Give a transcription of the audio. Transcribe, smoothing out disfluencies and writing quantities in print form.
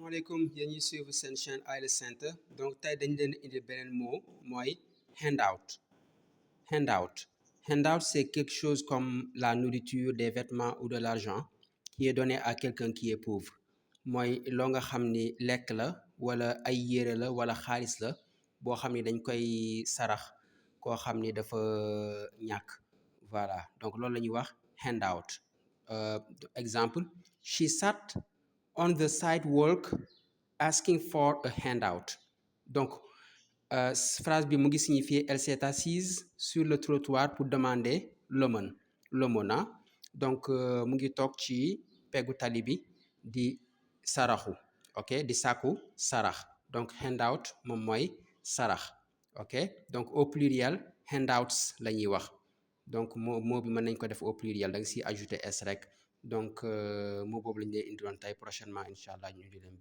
asalaamaaleykum yéen ñuy suivre seen chaîne IELTS Center donc tey dañ leen indi beneen mot mooy handout. Handout c'est quelque chose comme la nourriture, des vêtements ou de l'argent qui est donné à quelqu'un qui est pauvre mooy loo nga xam ni lekk la wala ay yére la wala xaalis la boo xam ni dañ koy sarax koo xam ni dafa ñàkk voilà donc loolu la ñuy wax handout. Exemple, she sat on the sidewalk asking for a handout. Donc, phrase bi mu ngi signifier elle s'est assise sur le trottoir pour demander l'aumône. Donc, mu ngi toog ci peggu tali bi di saraxu, ok, di sàkku sarax. Donc, handout moom mooy sarax, ok. Donc, au pluriel handouts la ñuy wax. Donc, mot bi mën nañ ko def au pluriel da nga siy ajouter s rek. Donc mot boobu lañ lay indiloon tey prochainement incha allah ñu di leen